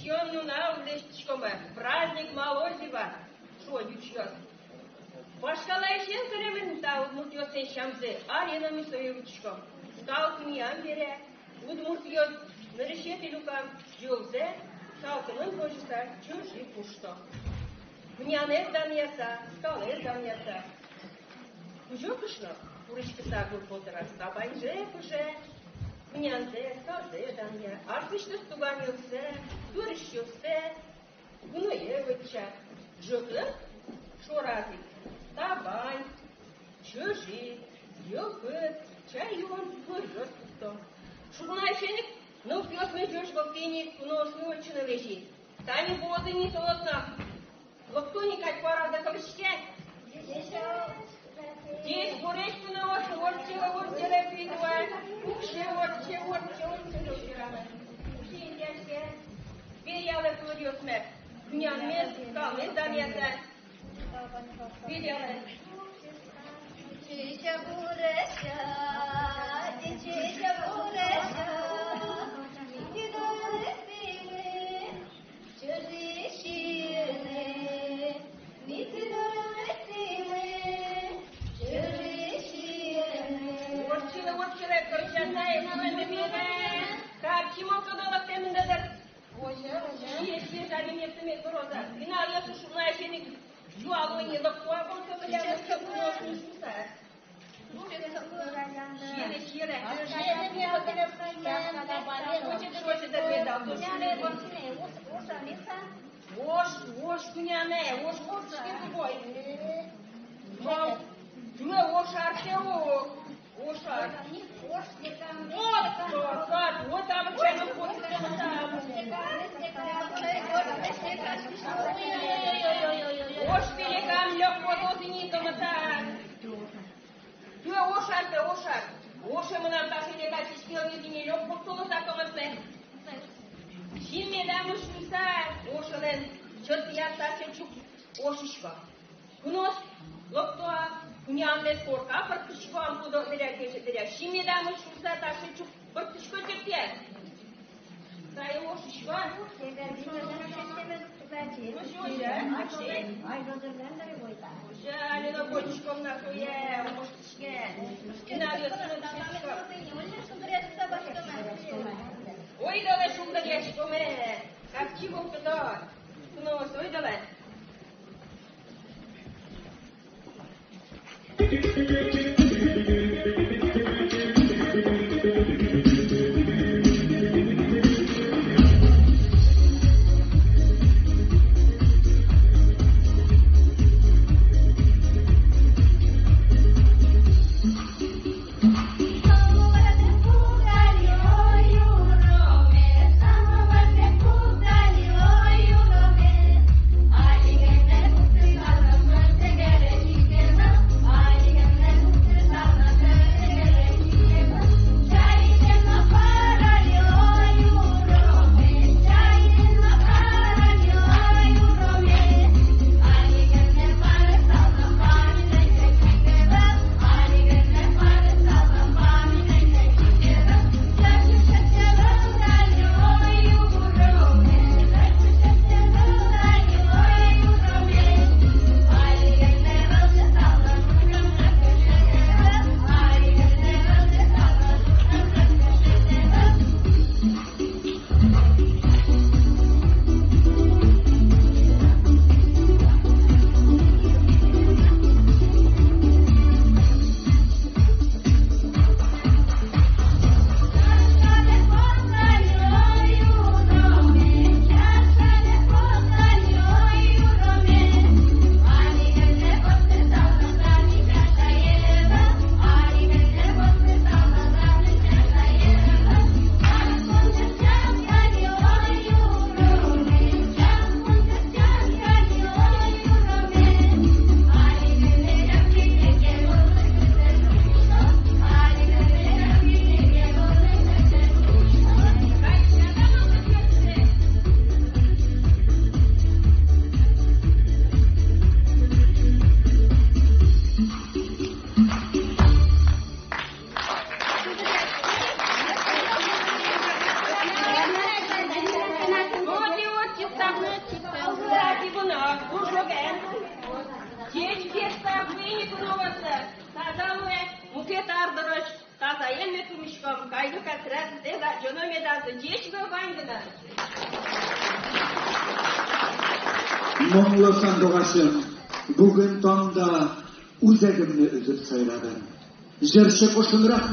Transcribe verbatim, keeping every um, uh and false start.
Сиён нунал лэсьтӥськомы, праздник малозь ивар, шуо ӟучъёс. Вашкалаысен кылемын та удмуртъёслэн сямзы, али но ми сое утиськом. Скал куниям бере, удмуртъёс нырысетӥ люкам йӧлзэ салкынын возьыса чырысь пушто. Кунянэз данъяса, скалэз данъяса. Кузё кышно куриськыса гур котыраз табаньзэ пыже, кунянзэ, скалзэ данъя, аслэсьтыз туганъёссэ, дорысьёссэ, куное вӧтча. Ӝытын шораз ик табань, чыжы, йӧлкыт, чай юон кылъёс пукто. Шуг-секыт нылпиосмы ӟеч вылтӥ ини куноосмы ортчыны лэзьыны. Тани вуозы ини солы но. Лыкто ини кадь куаразы кылӥське. Ӟеч буресь, куноос, ортче, ортче, пидуа. Укше, ортче, ортче, ортче, ортче. Укше, ортче. Беръялэ, кылъёсме. Кунянмес, скалмес данъяса. Беръялэ. Ӟеч буресь, ӟеч буресь. Ортчылэ, ортчылэ, кырӟаса, эскуэммы милям. Капчи мон тодо лыктэмын дыр. Сие, сие, сари мертыме куроза. Пиналъёс шуна синик. Юало ини, лыкто-а, лыкто-а, лыкто-а, лыкто-а. Сиелэ, сиелэ. Ош, ош, кунянэ, ош, ош, кунянэ, ош, ош, кунянэ. Мон, тӥ ош артэ ук, ош арт. Вот, вот, вот, вот, а вот чайно, вот, вот, а вот. Ош пелегам лёк, вот, вот, и не то, вот, а. Тӥ ош артэ, ош арт. Оше мынам таӵе лекать, ишкел ини лёк пуктылыса кӧмытлэн. Син медам шуыса, ошелэн чыртыяз таӵе чук ошисько. Куноос лыкто-а, кунянмес корка пыртӥсько-а, пудо дыръя, кече дыръя. Син медам шуыса, таӵе чук пыртӥсько чыртыяз. Тае ошисько. Озьы, озьы, озьы, озьы, али но кутӥськом на куе, ошиське. Пиналъёс но ошисько. Ойдолэ шулдыръяськомы. Капчи мылкыдо. Куноос, ойдолэ. Пумиськом, кайгы-катраез тӥледлы адӟоно медаз, ӟеч но ваньды но. Мон луысал дорасен, бугын тон да узегымме узыр сайрады. Ӟырсьы кошкын рак